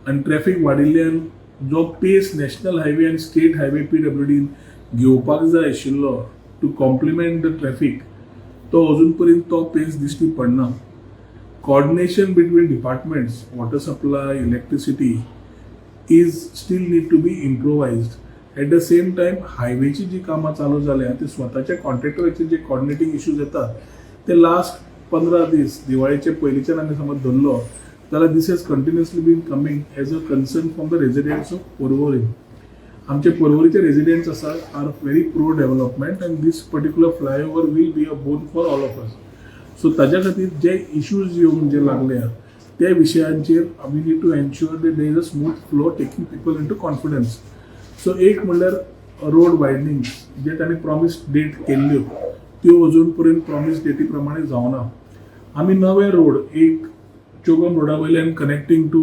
आनी ट्रॅफीक वाडिल्ल्यान जो पेस नॅशनल हायवे आनी स्टेट हायवे पीडब्ल्यूडीन घेवपाक जाय आशिल्लो टू कॉम्प्लिमेंट the traffic, तो अजून पर्यंत तो पेस दिश्टी पडना. Coordination between departments, water supply, electricity, is still need to be improvised. At the same time, हायवेची जी कामां चालू जाल्या, ते स्वताच्या कॉन्ट्रॅक्टराचे जे कॉर्डिनेटींग इश्यूज येतात, ते लास्ट 15 दीस, दिवाळीचे पयलींच्यान आमी समज धरलो जाल्यार, this has continuously been coming as a concern from the residents of Porvorim. आमचे पर्वरीचे रेजिडेंट्स आसा are very pro development and this particular flyover will be a boon for all of us. So ताज्या खातीर जे issues येवंक जे लागल्या, त्या विशयांचेर we need to ensure that there is a smooth flow, taking people into confidence. So एक म्हणल्यार road वायडनींग, जे तांणी promise date केल्ल्यो, त्यो अजून पर्यंत प्रॉमीस डेटी प्रमाणे जावना. आमी नवे रोड, एक चोगम रोडा वयल्यान कनेक्टींग टू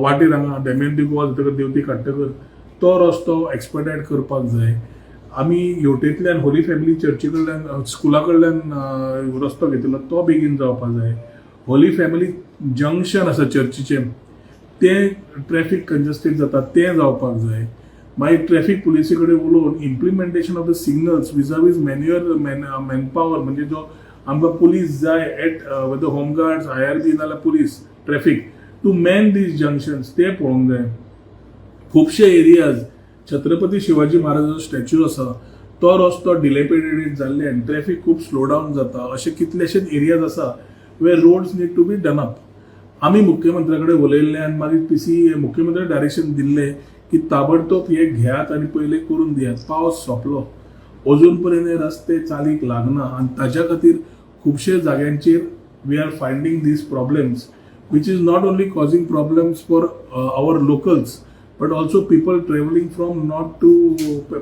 वाटेर हांगा डेमियन दी गोवा जातकर, देवती काडटकर तो रस्तो एक्सपेडायट करपाक जाय. आमी हेवटेंतल्यान होली फॅमिली चर्ची कडल्यान, स्कुला कडल्यान रस्तो घेतिल्लो, तो बेगीन जावपाक जाय. होली फॅमिली जंक्शन आसा चर्चीचें, तें ट्रॅफीक कंजस्टेड जाता, तें जावपाक जाय. मागीर ट्रॅफीक पुलिसी कडेन उलोवन implementation of the signals vis-a-vis manual manpower, म्हणजे जो आमकां पुलीस जाय at whether home guards, IRB नाल्यार police traffic to man these junctions, ते पळोवंक जाय. खुबशे एरियाज, छत्रपती शिवाजी महाराजाचो स्टॅच्यू आसा, तो रस्तो डिलेपिडेटेड जाल्ल्यान ट्रॅफीक खूब स्लो डावन जाता. अशे कितलेशेच एरियाज आसा where roads need to be done up. आमी मुख्यमंत्र्या कडेन उलयल्ले आनी मागीर पीसी मुख्यमंत्र्यान डायरेक्शन दिल्लें की ताबडतोब हे घेयात आनी पयले करून दियात. पावस सोंपलो, अजून पर्यंत हे रस्ते चालीक लागना आनी ताज्या खातीर खुबशे जाग्यांचेर we are finding these problems, which is not only causing problems for our locals but also people travelling from north to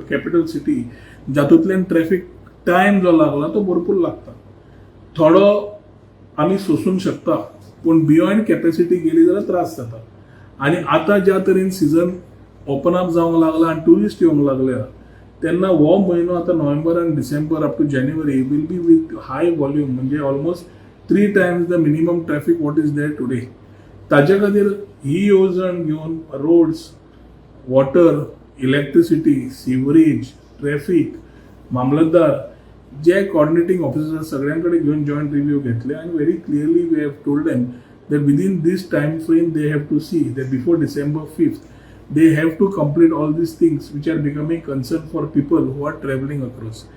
capital city, जातूंतल्यान ट्रॅफीक टायम जो लागला तो भरपूर लागता. थोडो आमी सोसूंक शकता, पूण बियॉन्ड कॅपॅसिटी गेली जाल्यार त्रास जाता. आनी आतां ज्या तरेन सिजन ओपन अप जावंक लागला आनी ट्युरिस्ट येवंक लागल्या, तेन्ना हो म्हयनो आतां नोव्हेंबर आनी डिसेंबर up to January will be with high volume, म्हणजे almost three times the minimum traffic what is there today. ताजे खातीर ही येवजण घेवन roads, water, electricity, sewerage, traffic, मामलतदार, जे कॉर्डिनेटींग ऑफिसर्स, सगळ्यां कडेन घेवन जॉयंट रिव्ह्यू घेतले आनी very clearly we have told them that within this time frame they have to see that before December 5th they have to complete all these things which are becoming concern for people who are travelling across.